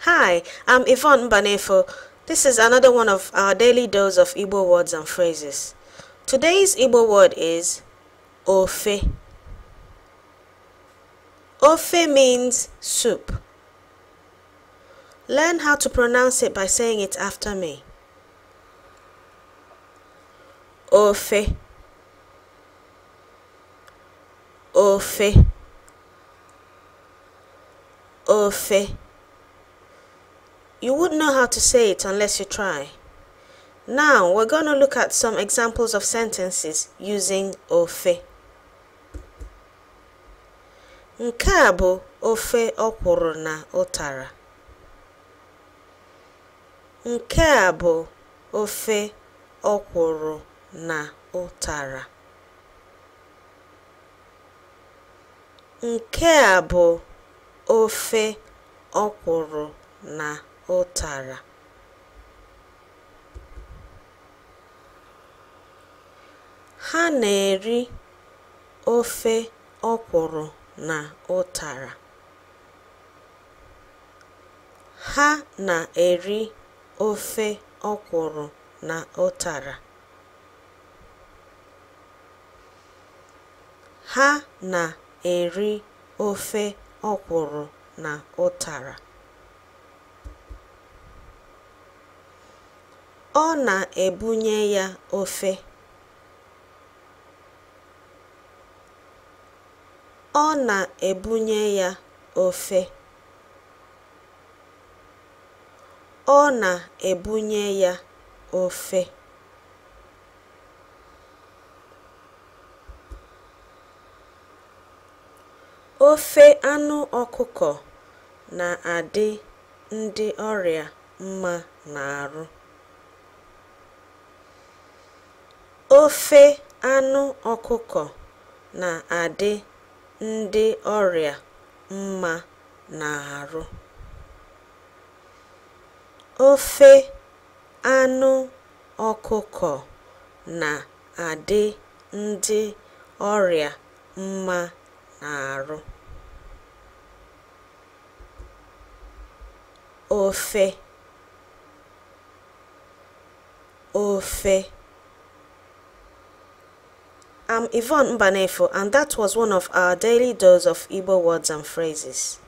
Hi, I'm Yvonne Mbanefo. This is another one of our daily dose of Igbo words and phrases. Today's Igbo word is ofe. Ofe means soup. Learn how to pronounce it by saying it after me. Ofe. Ofe. Ofe. You wouldn't know how to say it unless you try. Now we're going to look at some examples of sentences using ofe. Nke a bụ ofe ọkwụrụ na ụtara. Nke a bụ ofe ọkwụrụ na ụtara. Nke a bụ ofe ọkwụrụ na ụtara. Ha na-eri ofe ọkwụrụ na ụtara. Ha na-eri ofe ọkwụrụ na ụtara. Ha na-eri ofe ọkwụrụ na ụtara. Ọ na-ebunye ya ofe. Ọ na-ebunye ya ofe. Ọ na-ebunye ya ofe. Ofe anụ ọkụkọ na-adị ndị ọrịa mma n'arụ. Ofe anụ ọkụkọ na-adị ndị ọrịa mma n'arụ. Ofe anụ ọkụkọ na-adị ndị ọrịa mma n'arụ. Ofe. Ofe. I'm Yvonne Mbanefo, and that was one of our daily dose of Igbo words and phrases.